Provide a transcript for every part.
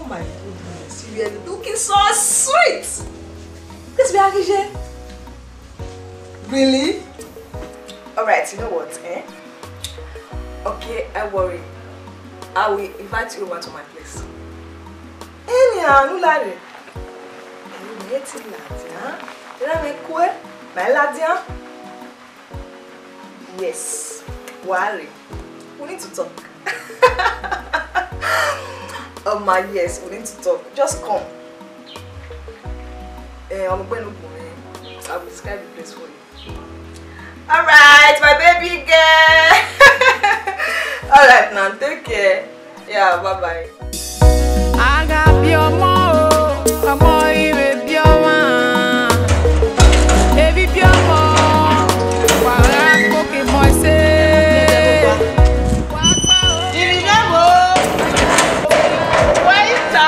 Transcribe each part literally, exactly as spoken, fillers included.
Oh my goodness, you are looking so sweet. This be Agije. Really? All right, you know what? Eh? Okay, I worry. I will invite you over to my place. Anyhow, no lie. Ẹ̀yin ẹ ti ladian. Ira mẹ kue, ma ladian. Yes, wa rre. We need to talk. Oh my, yes, we need to talk. Just come. Eh, I'm going to go. I will describe the place for you. All right, my baby girl. All right, now take care. Yeah, bye bye. A gha biẹ ọmọ o, ọmọ i vbe biẹ ọmwa. Evbi biẹ ọmọ, wa gha koko emọ ẹse. Wa gba o. Ivbi biẹ ọmọ o, wa i ta.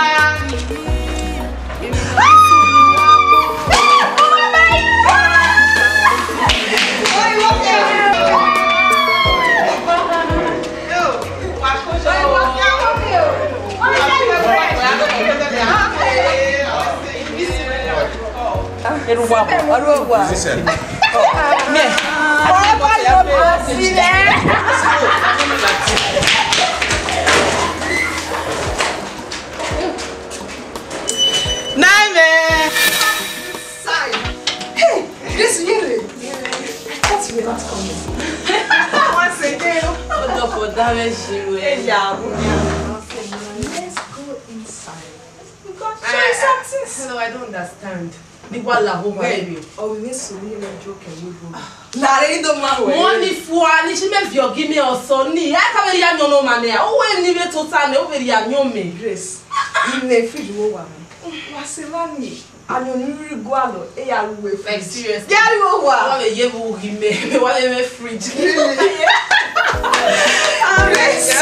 Naime! Sai! Hey! This you! I thought you were not coming. Once again. Hold up for damage you. Hey, yeah. Let's go inside. Because show you something. No, I don't understand. Ni wa la ho ba ebe. Ọ ni sunu ye na joke we go. Na re do ma we. Wọ́n ní fua ní sí mẹ́ fi ọ̀gí mi ọ̀sán ní. Ẹ ká bẹ rí àmì ọ̀nà ọmọ nẹ. Ó wẹ̀ ní bẹ tó ta nẹ, ó bẹ rí àmì ọ̀mẹ. Grace. Ine fridge wo wa. Wa se ma ni. Àmì ọ̀nà rí go alọ. E ya ru we fridge. Like, serious. Ya ru wa. Wọ́n lè yẹ wo gí mẹ́. Wọ́n lè mẹ́ fridge. Grace.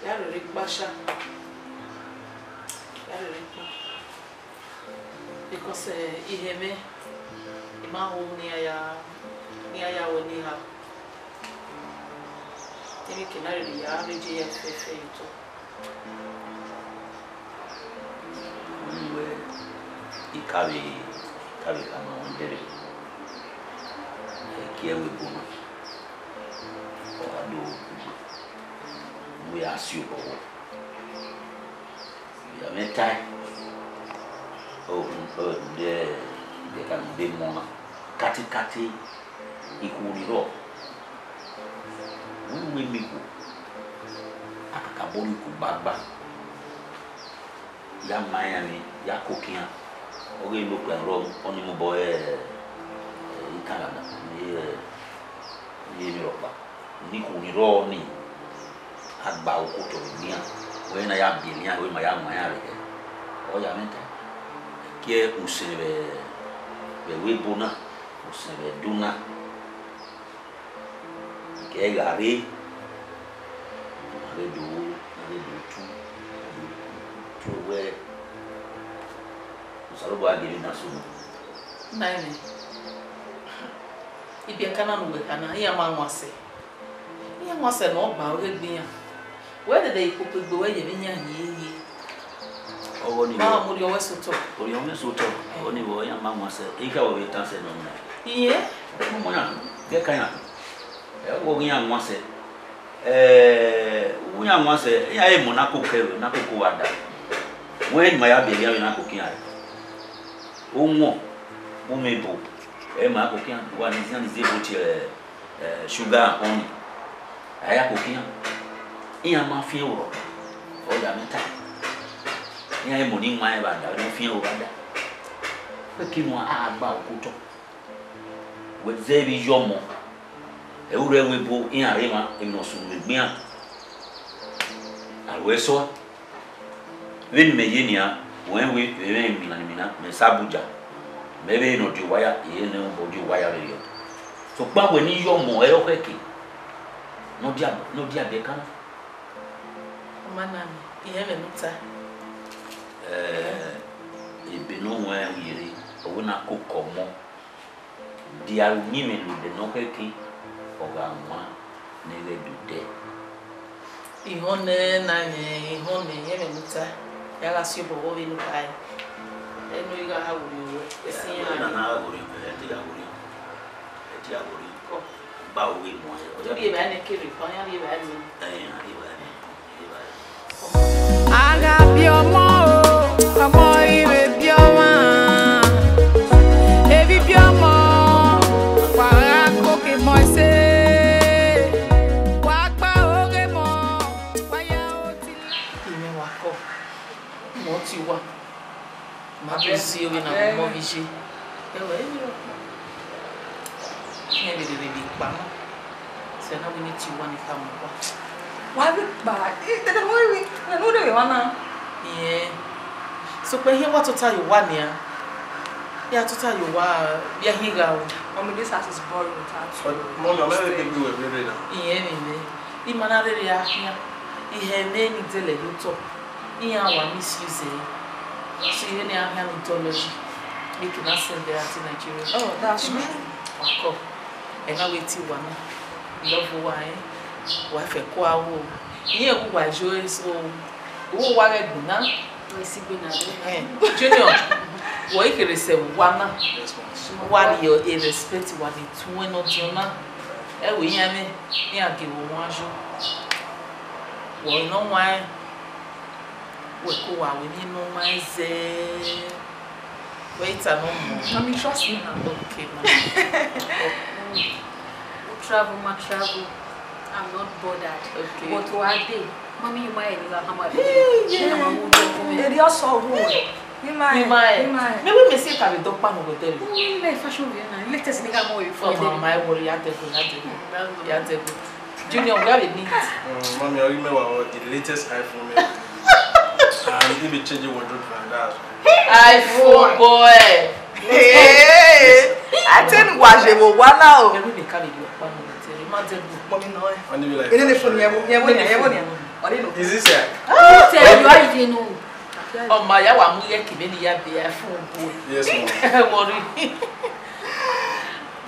Ya rere kpa sha. Ya rere kpa. Because, eh, ihe mwẹ, Ma ho ne iran ya, ne iran ya wẹ ne I ha. Emwi ke na rhirhi ya rre je ya fẹfẹ ye otọ. Wẹ, I ka vbe, I ka vbe khama ruẹn ẹdẹrriọ. Ẹ gie ẹvbo ebo na, ọ gha do, wẹ a si obọ vbọ. Ya mwẹ tae, o, o, de, de ka de mọ na, katikati, ikhuo ni rrọọ, wẹ, wẹ miẹn ikhuo, a kakabọ rhie ikhuo gbagba, ya ma iran ni, ya koko iran, ọ ghe ne okpia rrọọ, ọni mu obọ ẹre, ikan lada, ne, ne emwi rhọkpa. Ne ikhuo ni rrọọ ni, a gba oko otọ vbe egbe iran, wẹ na ya biẹ ne iran, wẹ ma ya wan iran vbe ẹghẹ. Ọ ya mwẹ tae, gie usẹn vbe, vbe ẹvbo ebo na, usẹn vbe Ẹdo na, gie gha rre, ma ghe do, ma ghe do tu, tu wẹ, Osanobua gie emwi na sunu. Nene, ibiẹka na ne uwẹ kha na, iran ma wan sẹ. Iran wan sẹ ne ọ gba ọghe egbe iran. Wẹ dẹdẹ ikpokpo egbe wẹ ye vbe iran ye ye. Ọghe ọni ma vbọ? Mu orhiọn wẹ sẹ otọ. Orhiọn mwẹ sẹ otọ. Ọni vbọ, iran ma wan sẹ. Ika wẹ vbe tan sẹ nọ na. Iye. Ọmọ na, gẹ ka iran. Ẹ, wẹ ọghe iran wan sẹ. Ẹ, iran wan sẹ, iran e mọ na koko ẹvbo, na koko wa da. Wẹ ma ya biẹ iran vbe na koko iran. Owọn, umebo, ẹ ma koko iran, wa ni izian ni zẹ ebo tie, eh, sugar and honey. A ya koko iran, iran ma fian ẹvbo rhọkpa, ọ ya mwẹ tae. Iran i mu ni wan ẹvbo da, ọ fian ẹvbo da. Wẹ ke mu a gba oko otọ. Wẹ zẹ vbe iyọmọ, ẹ, u rre ẹvbo ebo, iran rre emwa, emwi ne ọ sunu vbe egbe iran. A ru ẹsọe. Vbene imẹ ye nian, wẹ wẹ, vbe emwi mina ni mina, mẹ sẹ Abuja, mẹ vbe ne ọ die owa ya, I re ne ọ die owa ya vberriọ. Sokpan wẹ ne iyọmọ ẹre ọ khẹke, ne ọ dia, ne ọ dia biẹ kan. Ọ ma na mẹ, I hẹ mwẹ ne u ta. Eh, ebe ne ọ huẹn ye rre, ọ wẹ na koko ọmọ. Dia uyinmwẹ ne odẹ ne ọ khẹke, ọ gha wan ne ẹ ghẹ do dẹ. I họn nẹ na yẹn, I họn nẹ, I hẹ mwẹ ne u ta, ya gha si obọ vbe ọvbehe ne u kha ẹe. Ẹi nọ, I gha ha werriẹ ruẹ, ẹ si iran. Ẹ na na ha werriẹ, ẹ te ya werriẹ, ẹ te ya werriẹ. Ọ. Ba ru vbe muẹn. Ọ ya rhie evbare nẹ kere, ọ ya rhie evbare nẹ. Ẹ, a rhie evbare nẹ, rhie evbare. A gha biẹ ọmọ o, ọmọ i vbe biẹ ọmwa. Evbi biẹ ọmọ, wa gha koko emọ ẹse, wa gba oghe emọ, wa ya oti. Imẹ wa kọ, mẹ ọtẹn uwa. Ma do si ovbi na vbe ọmọ vbe iye. Ẹwẹ, emwi rhọkpa. Iran vbe rere vbe kpa na. Sẹ na wẹ ne I tie uwa ne I khama uwa. Wa vbe kpa, eh, tẹtẹ ne u rre, ne u rre vbe emwa na. Iyẹn. Sokpan iran wa tota ye owa nian. Ya tota ye owa, ya hin gha o. Mommy, this house is boring without you. But, Mommy, ọ ma vbe gbe uwẹ vbe rre na. Iyẹn vbe mwẹ. I ma na rherhe a khian. I hẹ ne ni dẹlẹ ye otọ. Iran wa misuse ẹre. So, I re ne a khian ni dọlọ yi. Make una send her to Nigeria. Oh, that's good. Wa kọ. Ẹ na wẹ te uwa na. Love uwa, eh? Wa fẹ kua wo. Iran wu wa yo eso. Wo wa ghẹ gbinna. Esigbe na do. Eh, Junior, wẹ i kherhe sẹ uwa na. Yes, ma'am. Wa rhie respect, wa vbe tuẹn ne ọ diọn na. Ẹ wẹ iran mwẹ, iran gie vbe wan yo. Wẹ ne ọ wan, wẹ ko wa wẹ emwi ne ọ wan zẹ. Wẹ i ta nọ mu. Mommy, trust me now. Okay, ma. U travel, ma travel. I'm not bothered. Okay. But one day, Mommy, you might have a hammer. Hey, yeah. Erriọ sẹ ọghe uwẹ. Mẹ ma, mẹ ma. Mẹ wẹ mẹ si ka vbe dọkpa nọ wẹ dẹrẹ. Mẹ fashion vẹ na. Latest nigga mo you for. Ọmọ, ma worry, ya dẹgbe, ya dẹgbe. Ya dẹgbe. Junior, where we meet? Mm, Mommy, ọ ghi mẹ wa, the latest iPhone mẹ. And I be changing wardrobe and that. iPhone boy. Hey, I tell you, wa je wo wa na o. Ẹrú mi ká lè di ọ̀pá mi lè tẹ̀lé, má jẹ́ bù. Mommy, no. Wọ́n níbi like. Ilé ní fóònù yẹn wo, yẹn wo ni, yẹn wo ni. Ọ̀rẹ́ ló. Is this here? Tell you, I didn't know. Ọmọ àyà wa mú yẹ kìmí ni ya bẹ iPhone boy. Yes, ma'am. Ẹ wọ rí.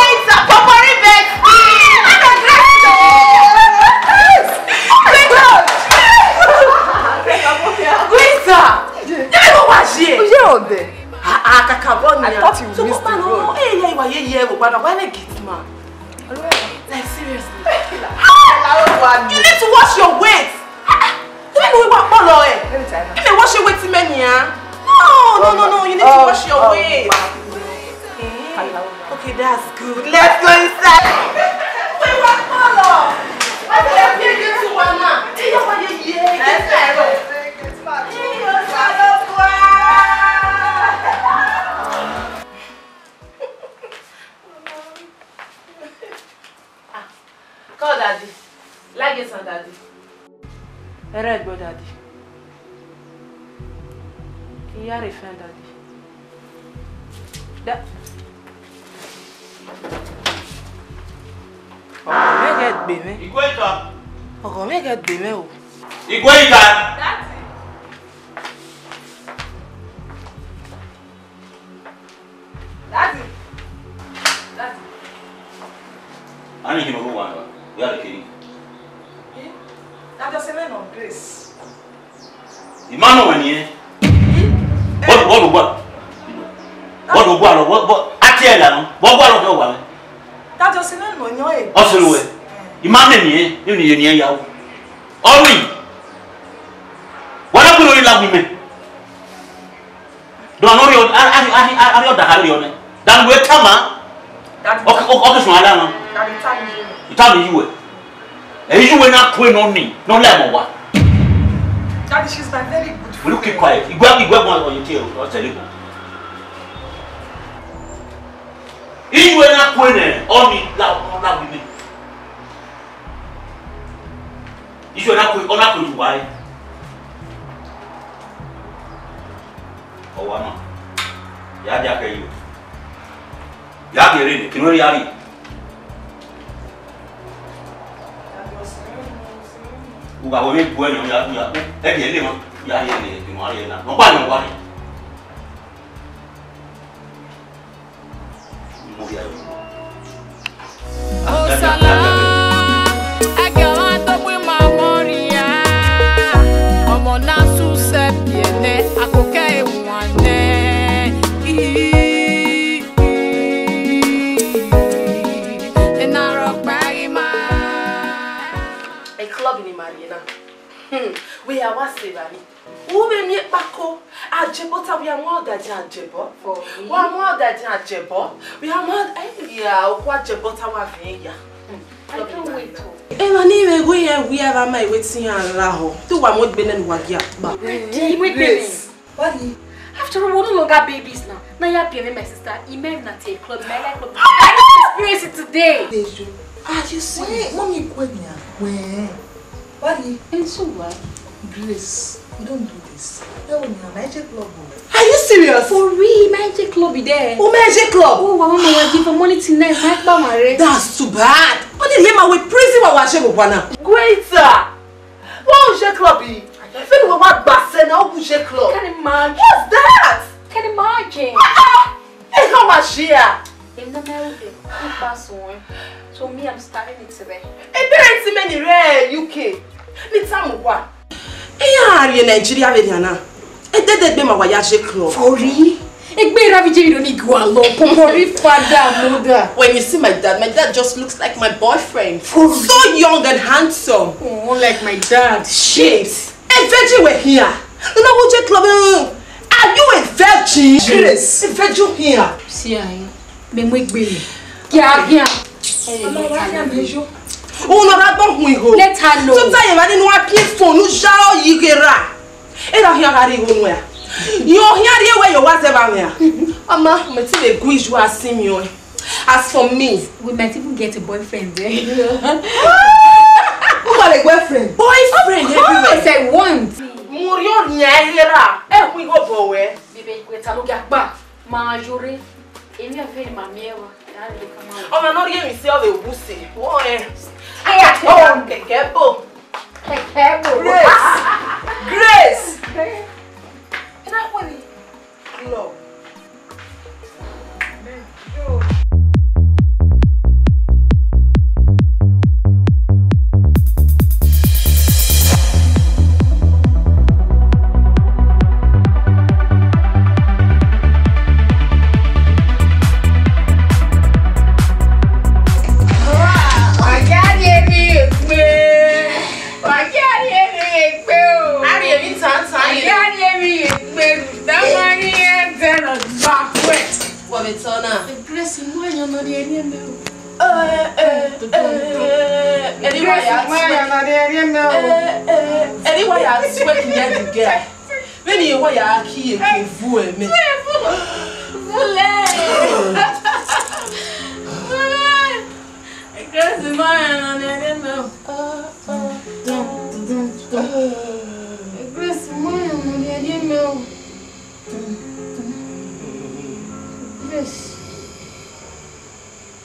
Guiza, Popori Bestie. Guiza, you know what? Kakabọ ni. I thought you missed the road. Hey, yeah, you are here, yeah, but why not get man? Like, seriously. You need to wash your weight. Ah, ah. You know what? Let me wash your weight, man. No, no, no, no. You need to wash your weight. Eh, okay, that's good. Let's go inside. Wait, what color? I said, let's get into one now. Hey, yeah, yeah, yeah. Hey, you said, Ah, call daddy. Like this, daddy. Ẹrẹgbe daddy. I ya rre fian daddy. Da- Ọghọ mwẹ ghẹ gbe mwẹ. Igwe ita. Ọghọ mwẹ ghẹ gbe mwẹ o. Igwe ita. Daddy. Daddy. Daddy. Ani hino ru wa wa ya le kiri. Eh? Daddy, ọse mwẹ nọ Grace. Imanu wẹ niẹn. Eh? Bọdụ bọdụ gwa. Bọdụ gwa lọ bọ atiẹ la nọ. Bọ gwa lọ kẹ wa. Daddy, ọse mwẹ nọ yọ e. Ọse ru wẹ. Imanu niẹn, ni ye niẹn ya. Ọni. Wa na kunu ni la wi mẹ. Dọ nọ rhiọ, a rhiọ da kha rhiọ nẹ. Dan wẹ tama. Daddy, ọ ke suẹn ala na. Daddy, tell me you. Tell me you wẹ. Ẹ, you wẹ na kue nọ ni, nọ lẹ mọ wa. Daddy, she's my very good friend. Will you keep quiet? Igwe, igwe wọn ọ ye tie ọ sẹ lebo. You wẹ na kue nẹ, ọ ni la, la wi mẹ. Iye na ko, ọ na ko ju wa re. Ọ wa ma. Ya dia kẹ yo. Ya gere ne, kinu ya ri. Uga wo me bu ẹyọ ya ya. Ẹ gẹ le ma. Ya ye le, kinu ya ye na. Nọ gba yọ wa re. Osala, ẹgẹ ọmwa tobọ ima mọ rria, ọmọ na su sẹ biẹ nẹ, akokẹ ewanẹ. Ena rhọkpa ghi ma. E club ni ma rrie na. Hmm, wẹ ya wa sẹ evba ni. U vbe miẹn ekpako, ajebọ ta, wẹ ya mu ọdadiọn ajebọ. Wa mu ọdadiọn ajebọ. Wẹ ya mu, eh, ya, okhuo ajebọ ta wa vẹn ya. Hmm. I can't wait o. Emwa ni vbe ghe iran wia vbe ama iwẹ te iran ra họ. Te uwa mu egbe nẹ ne uwa gia kpa. Ready, mu egbe nẹ. Grace. Why? After all, we're no longer babies now. Now you're being my sister. Imagine at a club, my life club. I need to experience it today. Dejo, are you serious? Mommy, quit me. When? Why? And so what? Grace, we don't do this. Ẹ wo ni, a ma je club o. Are you serious? For real, ma je club there. O ma je club? Oh, wa ma wa give for money tonight, ma pa ma re. That's too bad. Wọ́n ní ìyẹn máa wé prison wa wá ṣe gbogbo àná. Greater. Wọ́n ò ṣe club yìí. Fẹ́ni wọ́n wá gbàṣẹ náà, ó kù ṣe club. Can you imagine? What's that? Can you imagine? Ah, ah. Ẹ kàn wá ṣe à. Èmi náà máa ń rògbè nípa sùn. So me, I'm starting it today. Ẹ bẹ̀rẹ̀ tí mẹ́ni rẹ̀ U K. Ní táàmù wa. Iran a rrie Nigeria vbe nian na. Edede egbe ma wa ya je club. For real? Egbe ra vbe je vbe ni gua lọ. Kọkọ ri father, mother. When you see my dad, my dad just looks like my boyfriend. For real? So young and handsome. Oh, like my dad. Shit. A virgin wẹ khian. You know who je club? Are you a virgin? Yes. A virgin here. See, I, me mu egbe. Kia, kia. Ọmọ wa khian mẹ yo. Òun lọ ra gbọ́ hun iho. Let her know. Tó ta yẹn bá nínú wa pín fòònù ṣá ọ yìí ghe ra. Ẹ ra khian gha rí iho nu ẹ. Yẹn ọ khian rí ẹwẹ yọ wá zẹ bá mi a. Ọmọ, mẹ ti lè gu iṣu a sin mi ọ. As for me, we might even get a boyfriend there. Who got a boyfriend? Boyfriend everywhere. Of course, I want. Murió ni a era. E hui go bo we. Bibe igwe ta lo ga gba. Ma yore. Emi a fe ma mi ewa. Ya lo ka ma. Ọmọ náà rí èmi sí ọ̀rẹ́ ògúnṣe. Wọ́n ẹ. Aya, oh, kẹ̀kẹ́ bò. Kẹ̀kẹ́ bò. Grace. Grace. Ina kwani. Love. Wa gie a rhie emwi egbe o. A rhie emwi tantan ye. A gie a rhie emwi egbe, da ma rhie ẹdẹ nọ gba kuẹ. Wọ vbe tọ na. Grace, mu ẹyan nọ rhie ẹre mẹ o. Eh, eh, eh, eh, ẹni wa ya Grace, mu ẹyan nọ rhie ẹre mẹ o. Eh, eh, ẹni wa ya sweat me the girl. Vbene wa ya ki ye ke vu ẹmẹ. Vule. Vule. Grace, mu ẹyan nọ rhie ẹre mẹ o. Grace, mu ẹyan nọ rhie ẹre mẹ o. Grace.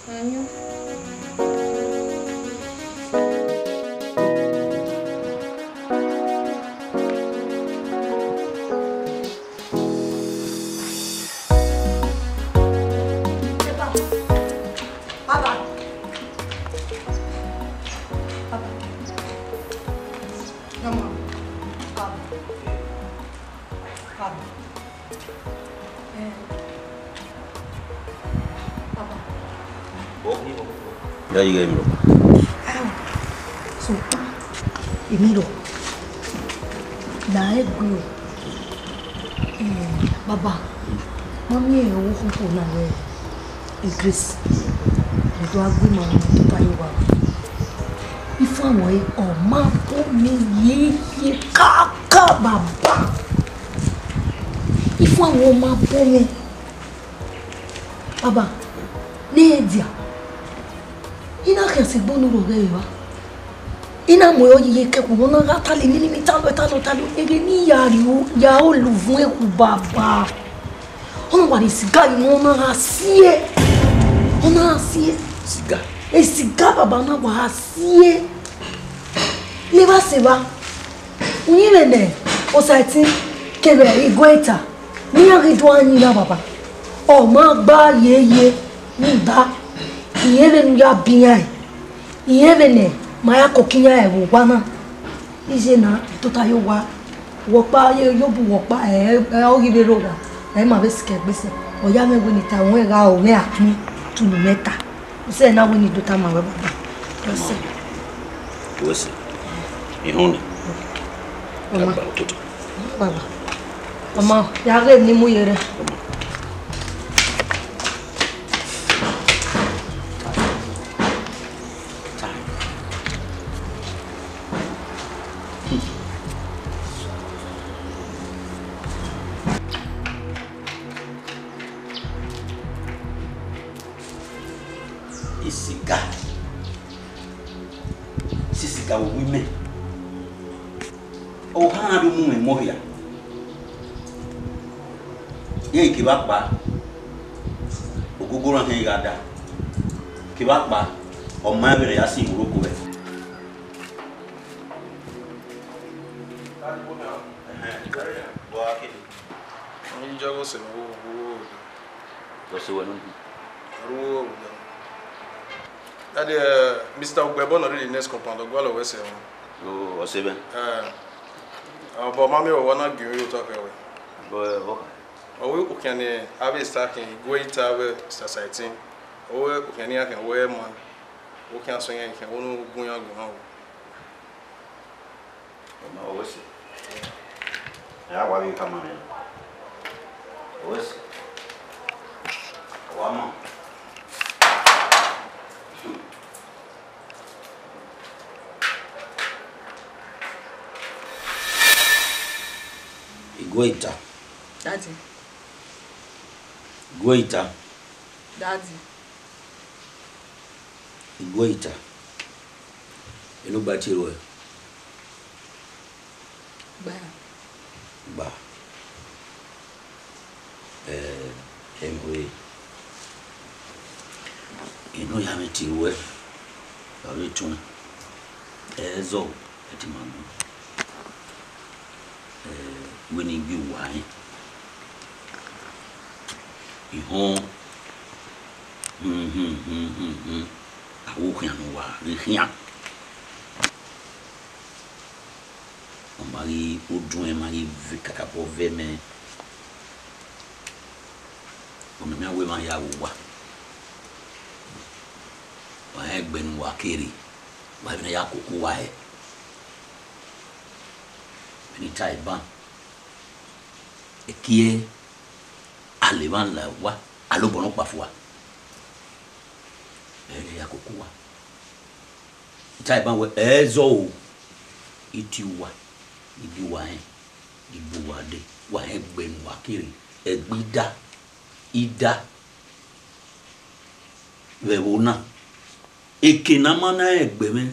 Ayan. Baba. Baba. Come on. Baba. Baba. Eh. Baba. Ya yi ghe mi ro. Ah. So, èmi ro. Na egbe o. Eh, baba, ma miẹn ọvbokhan na wẹẹ, eh, Grace, rhunmwuda a gu ima ne ọ tota ye owa. Ifuanmwẹ ọre ọ ma bọ mwẹ yeye kaka, baba. Ifuanmwẹ ọre ọ ma bọ mwẹ. Baba, ne ẹ dia, I na khian sẹ egbe unu rhọghẹ evba. I na mu ẹre ọ ye kẹkun, ọ na gha talọ nene emwi talọ, talọ, talọ. Eghe ne I ya rrie, ya ho luvun eku, baba. Ọ na wa rhie siga yi, ọ na gha sie. Ọ na gha sie. Siga? E siga, baba, na wa gha sie. Ne evba sẹ evba. Uyinmwẹ nẹ Osaẹtin kevbe Iguẹta, ne iran ghi do yin na, baba. Ọ ma gba yeye, rhunmwuda irẹn vbene u ya biẹ iran, irẹn vbene ma ya koko iran ẹvbo owa na. Iye na tota ye owa, wẹ ọkpa ye, ye obọ wẹ ọkpa, ẹ, ẹ, ọ ghi vbe rre owa, ẹ ma vbe sikẹ egbe sẹ. Ọ ya mwẹ wẹ ne I ta ruẹn gha ro mwẹ akhin, te unu mwẹ ta. Usẹ na wẹ ne I do tama ruẹ, baba. Usẹ. Wẹ sẹ. Ihun nẹ. Ọma. Dagba ototọ. Baba. Ọma, ya ghe ne I mu ye rre. Ọma. Isiga. Sisiga wo wi mẹ. Ohan do mu mwẹ mọ hia. Iran kevbe akpa, ogogo na khian gha da. Kevbe akpa, ọ ma vbene ya si Morocco rẹ. Ẹhẹn, wa kele. Ọni jẹ ọghe ọse ne ọ ru ru ru. Ọse wẹ nọ. Ru ru. Daddy, eh, Mister Ugbẹbọ nọ rhie next compound, ọ gualọ wẹ sẹ wọn. O, ọse mwẹ. Eh, ọ, but ma miẹn wẹ wa na gie iro otọ khẹ wẹ. Bọ, ọ kha. Ọ wẹ okhian ne avbe star khin, Igueita vbe Sasaitin. Ọ wẹ okhian ne iran khian wẹ ma. Okhian sẹ iran khian, wẹ ne u gu iran guan o. Ọ ma, ọ wẹ sẹ. Ẹ a wa vbe khama mwẹ. Ọ wẹ sẹ. Ọ wa ma. Igueita. Daddy. Igueita. Daddy. Igueita. Enu gba tie ruẹ? Gba. Gba. Eh, emwi re. Enu ya mwẹ tie ruẹ, ọ vbe tọn. Ẹ zọ, ẹ ti ma mu. Eh, wẹ ne I gie uwa rẹn. Ihọn, hun, hun, hun, hun, hun. Avbe okhian ne uwa ghi khian. Ọ ma ghi, odun ẹn ma ghi vẹ kakabọ vẹ mẹ. Ọmọ mẹ wẹ ma ya vbe uwa. Wa rẹn egbe ne uwa kere, wa vbe ne ya koko uwa hẹ. Vbene I tae ban, ekiẹ a le emwa la uwa, a le obọ nọkpa fua. Ẹ i ya koko uwa. I tae ban wẹ, ẹ zọ o, I tie uwa, I gie uwa rẹn, I gbe uwa dee, wa rẹn egbe ne uwa kere, egbe ida, ida vbe ẹvbo na. Eke ne a ma na rẹn egbe mwẹ,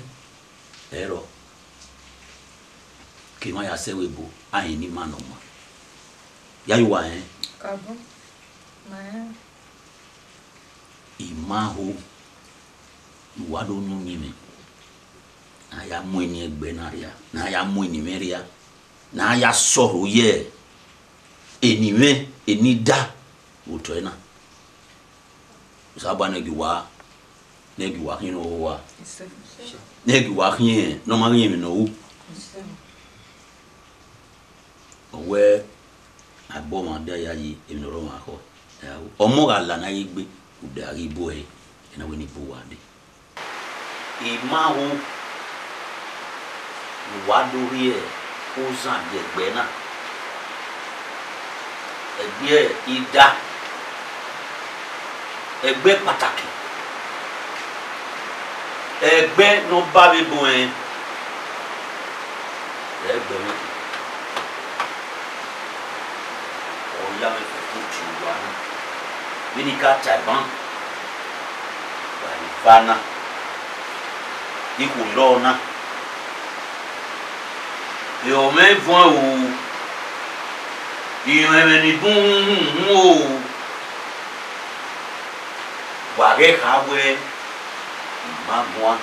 ẹrọ, ke emwa ya sẹ ẹvbo ebo, a rẹn ne ima ne ọ maa. Ya ye uwa rẹn. Kabọ, ma rẹn. I ma ho, ne uwa do yan uyinmwẹ, ne a ya mu eni egbe na rria, ne a ya mu eni mwẹ rria, ne a ya sẹ ọrho ye eni mwẹ, eni da vbe otọ ẹre na. Osanobua ne gie uwa, ne gie uwa khian ne ọ ho uwa, ne gie uwa khian ne ọ ma ghi emwi ne ọ ru. Ọ wẹ, a bu ọmwa da ya yi emwi ne ọ rre ọmwa khọ, ẹ a ru. Ọmọ gha la ne a ye gbe, uda ghi bu ẹre, ẹ na wẹ ne I bu uwa dee. I ma ho ne uwa do rhie ozan ye egbe na, egbe ida, egbe kpataki, egbe ne ọ ba vbe ebo ẹn, ẹ gbe mwẹ ke. Ọ ya mwẹ fẹfẹfẹ tie uwa na. Vbene I ka ta ban, wa vbe eva na, ikhuo rrọọ na, e ọ mwẹ vuọn o, I mwẹ ẹmwẹ ni bun uhunmwu o. Wa ghẹ kha wẹ, I ma guan.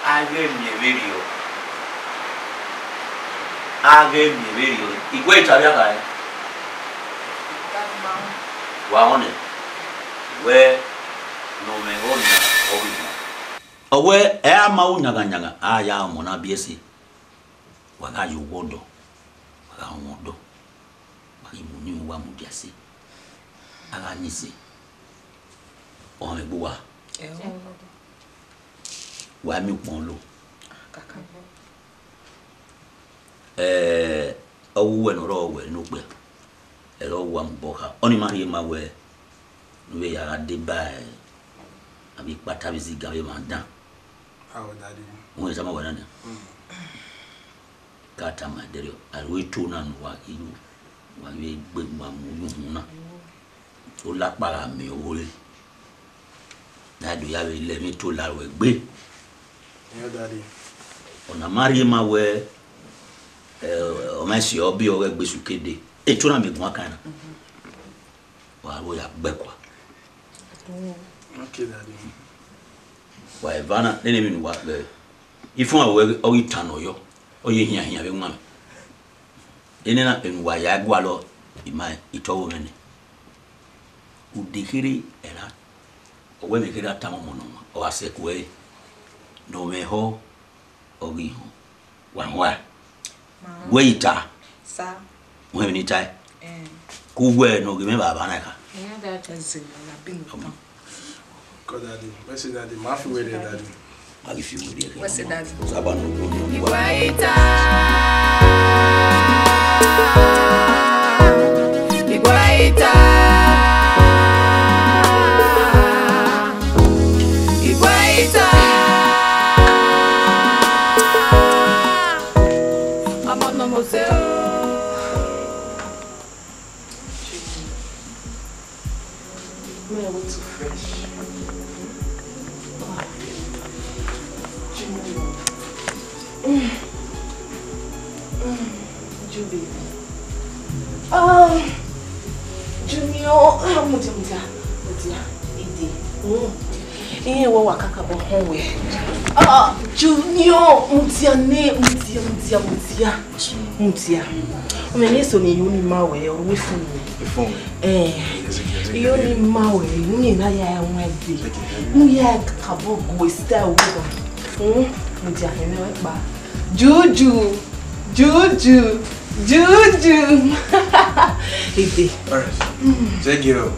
A ghẹ miẹn vberriọ, a ghẹ miẹn vberriọ. I wẹ I ta vbe a kha ẹn. Wa rẹn ọnii, wẹ ne ọ mwẹ ẹghẹ ọnii, ọ ghi guan. Ọ wẹ ẹ a ma ru yanghannyanghan, a ya ọmọ na biẹ ẹse. Wa gha ye owa ọdọ, wa gha rọnmwẹ ọdọ, wa ghi mu ni uwa mudia ẹse, a gha yin ẹse, ọ mwẹ egbe uwa. Wa miẹn ukpọn lo. Ẹ, ọ wu uwẹ ne ọ rrọọ wẹ ne okpia, ẹre ọ wa mu obọ kha. Ọnii ma rhie ma wẹ ne u vbe ya gha deba, ẹ, avbe ikpata vbe izigan vbe emwa dan. Ao, Daddy. Wẹ tama wẹ na nian. Mm. Ka tama ẹdẹrriọ, a ru eto na ne uwa ghi ru, uwa ghi vbe gbe ma mu ye uhunmwu na. Olakpa gha miẹn ọvbore, ne a do ya vbe lẹ emwi eto la ruẹ egbe. Yeah, Daddy. Ọna ma rhie ma wẹ, eh, ọ ma si ọbiọ ọghe egbe esu ke dee. Eto na miẹn guan kan na. Wa ro ya gbe kua. Okay, Daddy. Wa eva na, nene emwi ne uwa kpẹ. Ifuan wẹ ọ ghi tan nọ yọ, ọ ye hian hian vbe wan. Enena enu wa ya gualọ ima, itọghọ mwẹ nẹ. Ude kherhe ẹre a, ọ wẹ mẹ kherhe a tama ọmọ ne ọ wan, ọ gha sẹ kuẹ ẹre, ne ọ mwẹ ehọ, ọ ghi họn. Wa họn a? Wẹ ita. Sa. Wẹ emwi ne I tae. Eh. Ku wẹ ne ọ ghe mwẹ vbe ava na kha. Iran da ka zẹ na bi mu. Kọ daddy, wẹ sẹ daddy, ma fi wẹ rẹ daddy. Ma ghi fi wẹ rẹ. Wẹ sẹ daddy. Saba no no no. Igwe ita. Igwe ita. Igwe ita. Ọmọ nọ mose o. Junior. Man, we too fresh. Junior. Mm. Mm. Ju baby. Um, Junior, ah, mudia, mudia, mudia, ide. Mm. Iye wo wa kakabọ họn wẹ. Ah, Junior, mudia ne, mudia, mudia, mudia. Mudia. Ọmọ ne eso ni yo ni ma wẹ, ọ ru ifu ni. Ifu ni. Eh. Yes, yes, yes, iyo yes. Ni ma wẹ, ni na ya wan ide. Yes, yes, yes. Ni ya kakabọ gu style wo. Mm, mudia ne wẹ pa. Juju, juju, juju. Ide. All right. Mm. Thank you.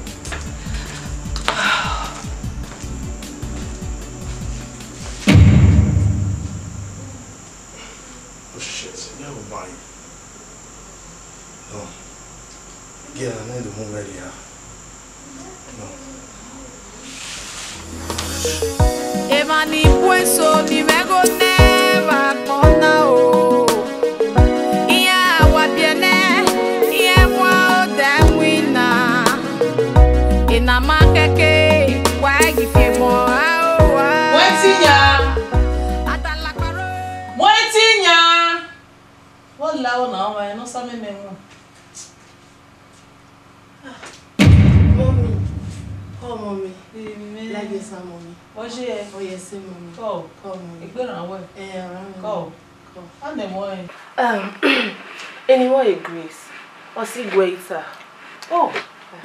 Oh shit, yeah, we buy. No. Yeah, I need to move ready, yeah. No. Emwa ni bu eso ni mwẹ gho nẹ vbe agbọn na o. Iran wa biẹ nẹ, iran wa odẹ winna. Ena ma kẹke, wa ghi fi emọ ra o wa. Wẹ ti yan. Adalakparo. Wẹ ti yan. Vbọ la ọna ọmwa ne ọ sa mẹmẹ wọn? Mommy. Oh, mommy. Amen. Like this, mommy. What's your? Oh, yes, mommy. Call. Call, mommy. Egbe rran wẹ. Eh, around. Call. Call. A nẹ mọ ẹ. Um, eni vbọ ye Grace, ọ si guẹ ita. Oh,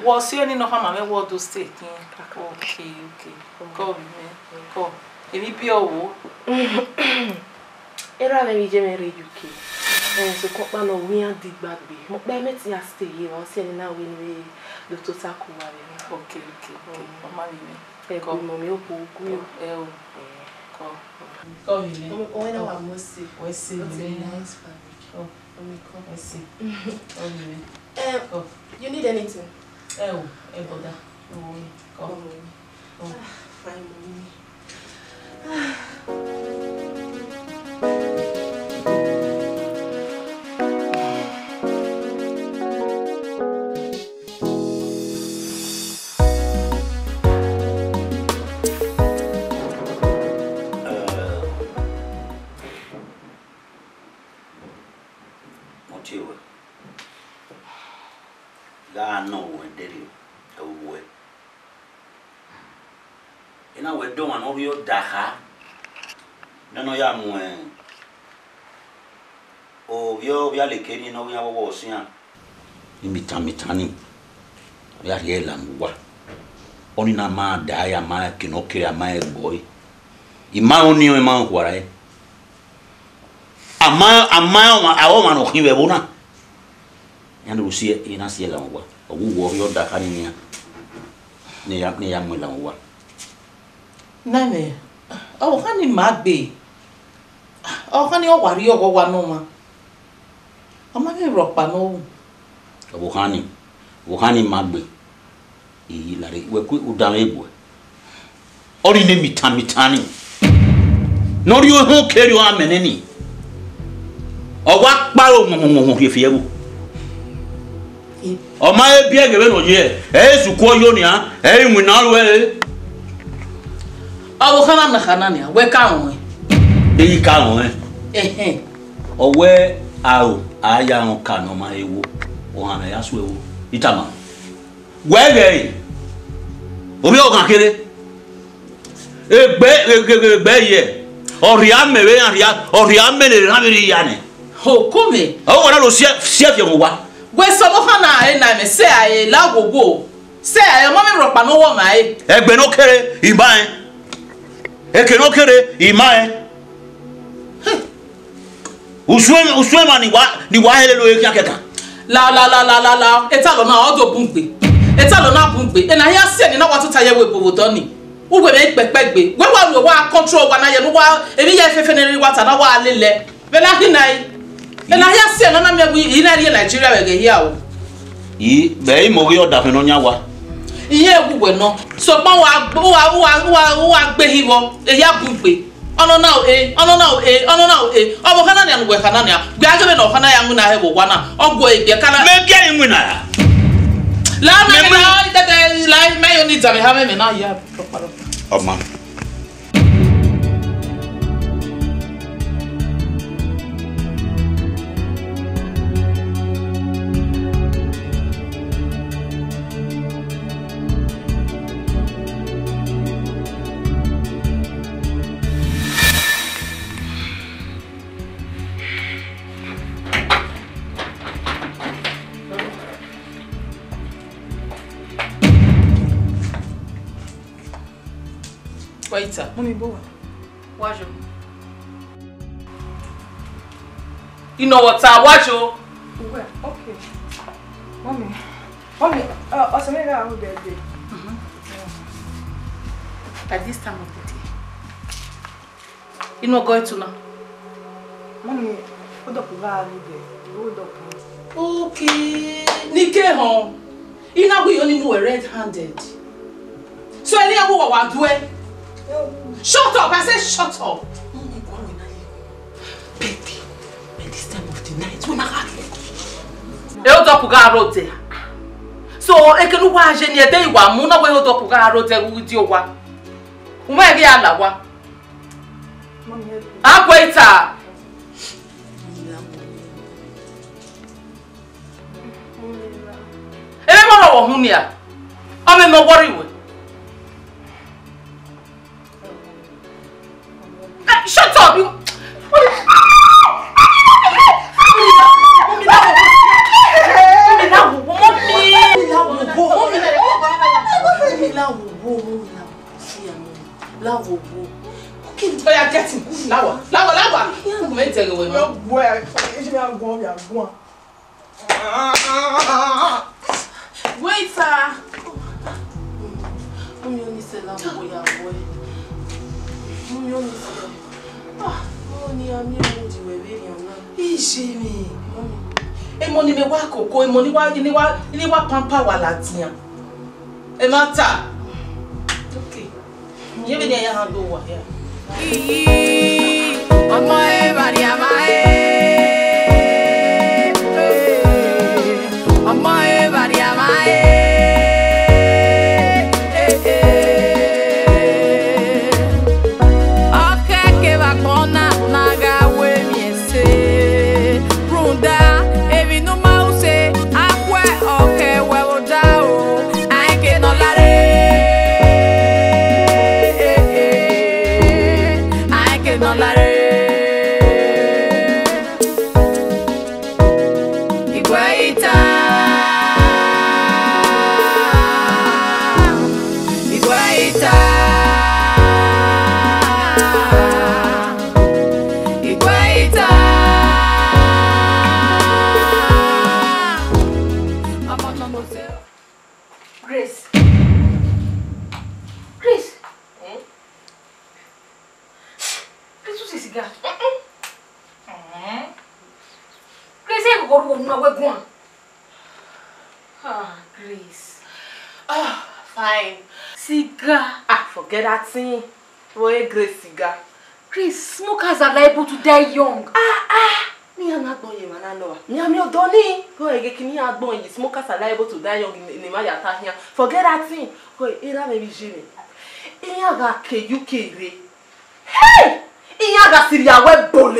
wọ si eni nọ khama mwẹ wọ do stay kin. Okay, okay. Call me. Call. Emi bi ọvbo. Erha mwẹ vbe iye mwẹ rre U K. Eh, sokpan ọkpa nọ ọ wẹ iran digba gbe. Mẹ ọkpa mẹ te ya stay ye, ọ si ẹre na wẹ ne do tota ku uwa vbe. Okay, okay, okay. Mm. Ọ ma vbe mwẹ. Ẹ kọ. Gu mọ mi okhuo gu. Ẹ o. Eh. Kọ. Kọ vbe mwẹ. Ọ, ọ na wa mo se. Wẹ se. What a nice fabric. Kọ. Ọ mi kọ. Wẹ se. Kọ vbe mwẹ. Eh, kọ. You need anything? Ẹ o, ẹ brother. No worry. Kọ. Kọ. Kọ. Ah, fine, mommy. Ọ tie ruẹ, gha nọ ruẹ dẹrriọ, ẹ vbe ruẹ. I na wẹ dọmwa ne ọ rhie ọdakha, nene ọ ya mu ovbi ovbi aleke nii ne ọ ghi ya vbe ọghe ọsian. Ni mitan mitan nii, ọ ya rhie la mu uwa. Ọnii na ma da ya ma ke ne ọ kere a ma ẹgbọ ẹre. I ma rẹn ọnii, ọ ma rẹn okhuo ra ẹre. A ma, a ma rẹn ọmwa, a rẹn ọmwa ne ọ khin vbe ẹvbo na. Iran do ru si ẹre, iran si ẹre la mu uwa. Ọ wu uwa ọ rhie ọdakha nii nian, ne ya, ne ya mu ẹre la mu uwa. Nene, ọvbokhan ni ma gbe, ọvbokhan ni ọ wa rhie ọghọ wa ne ọmwa, ọ ma vbe rhọkpa ne ọ ru. Ọvbokhan ni, ọvbokhan ni ma gbe, I ghi lare wẹ ku udanmwẹ egbuẹ. Ọ rhie ne mitan mitan ni, ne ọ rhie ohẹn okeriọ amẹ nẹ ni, ọ wa kparo wọnwọnwọnwọn rhie fi ẹvbo. Ọ ma he biẹ ghe vbene ọ ye, ẹ i sukhu ọ yo nian, ẹ i winna ru ẹre. Ọvbokhan na na kha na nian, wẹ ka rọnrẹn. Eyi ka rọnrẹn. Ẹhẹn. Ọ wẹ aro a ya rẹn ọka ne ọ ma he wo, ọhanmwẹ ya sẹ ẹvbo. I tama. Wẹ ghẹ re, ovbi ọghan kherhe. Egbe, egbe, egbe ye. Ọ rhia mẹ vbe iran rhia, ọ rhia mẹ ne erhan vbe rri ya nẹ. Ho, ku mwẹ. Ọ wẹ na do siẹ, siẹ fiọ mu wa. Wẹ sẹ ọvbokhan na, ena mwẹ, sẹ a re la wo wo. Sẹ a re, ọmọ mwẹ rhọkpa ne ọ wọ ma re. Ẹgbẹ ne ọ kere, I ma rẹn. Eke ne ọ kere, I ma rẹn. Usun, usun emwa ni wa, ni wa hele lo khian kẹkan. La, la, la, la, la, la. Etalọ na, ọ do bun gbe. Etalọ na bun gbe. Ena hia sẹ ne na wa tota ye wẹ ebo vbe odọ ni. Uwẹ vbe kpẹkpẹ gbe. Wẹ wa ru wa control wa na ye ne wa, emwi ya fẹfẹ ne wa ta na wa lele. Vbe na hi na yi. Ena hia sẹ ne na miẹn wẹ I na rrie Nigeria vbe ẹghẹ hia o. I, vbe I mọ ghe ọdafẹn ne ọ yan wa. Iye wu wẹ nọ. Sokpan wa, wa, wa, wa, wa gbe hi vbọ. Eya bun gbe. Ọnọna o e, ọnọna o e, ọnọna o e. Ọvbokhan na nian ne uwẹ kha na nian. Gie a ghe vbene ọvbokhan na ya winna hẹ vbe owa na. Ọ gu ẹre ibiẹka na. Mẹ gie ẹre winna ra? La na, mẹ la, tẹtẹ, la, mẹ yo ni danmwehọ mwẹ, mẹ na ya. Ọ ma. Waiter. Mummy, bọ wa. Wa yo. Ino wọ ta, wa yo. Well, okay. Mummy. Mummy, uh, ọsẹ mwẹ gha ru birthday. Mhm. At this time of the day. Inu ọgọ etu na? Mummy, hold up gha ru birthday. Hold up. Okay. Ni ke họn. I na wẹ I ni mu wẹ red handed. So, ẹni a wẹ wa wa duẹ. Shut up, I say shut up. Mummy, go on, we na ye. Baby, by this time of the night, we na ga. E hold up gha rode. So, ekene uwa je ni ẹdẹ I wa mu na wẹ hold up gha rode ru di owa. U ma ghi a la wa. Mummy, help me. A gbe ita. Ere ma rọ vbe uhunmwu nia, ọ mẹ mẹ worry wẹ. Eh, shut up, you. Lawa, lawa. Mummy, ẹ jẹ ghe wẹ nọ. Yọ guẹ, ẹ jẹ gha guan, ya guan. Waiter! Mummy, oni sẹ la wo ya wo. Mummy, oni sẹ. Ah, oni a mi mu di wẹ vbe rian na. Ije mi. Mummy. Emọ ni mẹ wa koko, emọ ni wa, ni wa, ni wa pamper wa ladian. Ẹ ma ta. Okay. Ye vbene a ya handle uwa hia. Ọmọ Eva rhie amwa e. Ọmọ Eva rhie amwa e. Ọ kẹkẹ vbe agbọn na, na gha ru emwi ẹse. Rhunmwuda, emwi ne u ma ru se, a khuẹ ọkẹ wẹ vbe odaro, a i ke nọ lare, a i ke nọ lare. Iguẹ ita, iguẹ ita. Iguẹ ita. Ọmọ nọ mo se. Grace. Grace. Eh? Grace, u si siga? Eh? Grace, e gogo ru wo na wẹ guan. Ah, Grace. Ah, fine. Cigar. Ah, forget that thing. Wo e Grace cigar. Grace, smokers are liable to die young. Ah, ah. Ni iran na gbọn ye emwa na nọ. Ni a miẹn odọ ni. Go ege kini iran gbọn ye, smokers are liable to die young, ne, ne ma ya ta khian. Forget that thing. Go, era me bi je me. Iran gha ke U K re. Hey! Iran gha si rhie wẹ bole.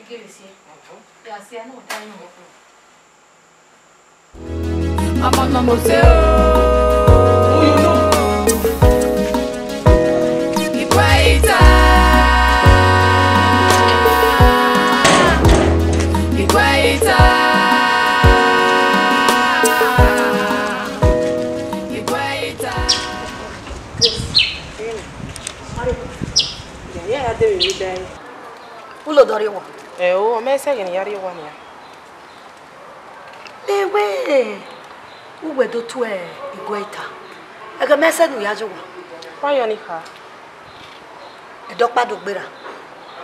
Ige vbe siẹ. Ya siẹ ne ọ ta inu. Ọmọ nọ mose o. Ikue ita. Ikue ita. Ikue ita. Ulo dọ rrie owa. Ẹ o, ọ ma sẹ ẹghẹ ne I ya rrie owa nian. Mẹ wẹ uwẹ do tue Ikue ita, ẹghẹ mẹ sẹ ne u ya ye owa. Wa yọ ni kha. Ẹdẹ ọkpa do gberra,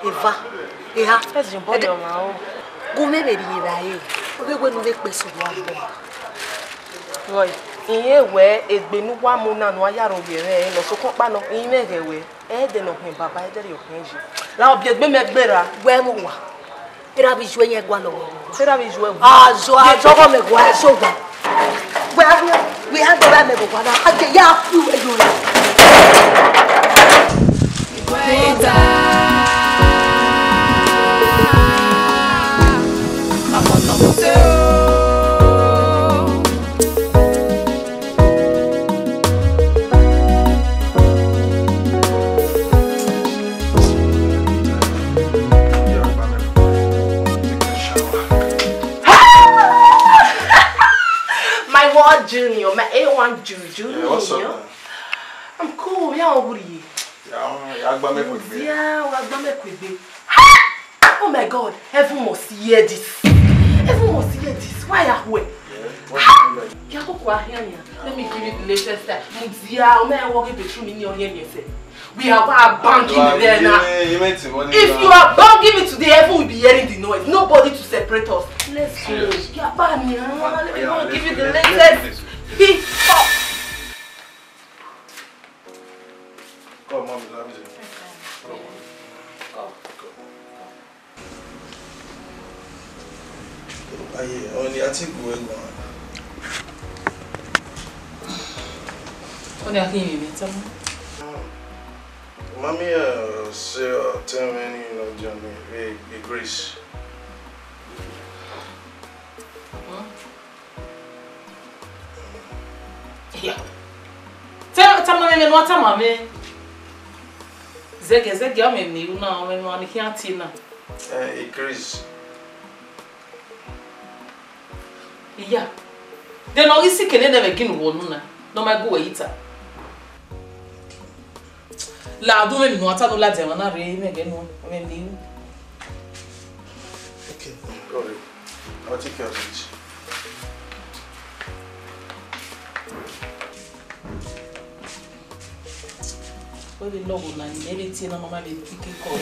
eva, eha. Ẹzin bọ yọ ma o. Gu mwẹ vbe rhie evbare, ọ vbe wẹ ne u vbe kpe sẹ owa bọ. Rọe, I rẹn wẹ egbe ne uwa mu na ne uwa ya rhie ovbi ẹmwẹ ẹre nọ, sokpan ọkpa nọ, I mwẹ ẹghẹ wẹ, ẹdẹ ne ọ khian baba, ẹdẹ rriọ khian yi. Ra ọ biẹ egbe mẹ gberra. Wẹ mu owa. Erha vbe yu ẹyẹn gualọ wẹ. Erha vbe yu ẹwu. Azọ, azọ, ọgọ mẹ gua, ẹsẹ ogba. Wẹ a, wẹ a dọrọ mẹ vbe owa na, a je ya ku wẹ yo. My world junior, my A one Ju-, junior. Yeah, what's up, man? I'm cool, yeah, what are you? Yeah, I wanna, yeah, I gba mẹ kuegbe. Yeah, I gba mẹ kuegbe. Oh my God, heaven must hear this. Heaven must hear this. Why are we? Yeah, what do you mean by— Ya koko ahian ya. Let me give you the latest style. Mudia, o me walk in bedroom in your ear, sir. We are, we are banging there now. If you are banging me today, heaven will be hearing the noise. Nobody to separate us. Let's go. Serious? Yeah, bang, yeah. Let me go give you the latest. Hip hop. Come, mommy, let me see. Come, mommy. Come. Come. Aye, oni ati gu egbe. Oni aki mi mi tamo. Mami, uh, say, uh, tell me any, you know, Johnny, hey, hey, Grace. Hmm? Ya. Te, tama mwẹ, mwẹ ne a tama mwẹ. Zẹgiẹ, zẹgiẹ, ọ mwẹ ne u na, ọ mwẹ ne a ni khian tie na. Eh, Grace. Iya. De ne ọ ghi sikele nẹ vbe gin wọ nu na, ne ọ ma gu wẹ yi ta. La do mwẹ emwi ne u ta do ladian emwa na rre, mwẹ ghẹ nuẹn, ọ mwẹ ne u. Okay, don't worry. I'll take care of it. Wẹ vbe lọghọ na, ne vbe tie na, mama vbe pick call.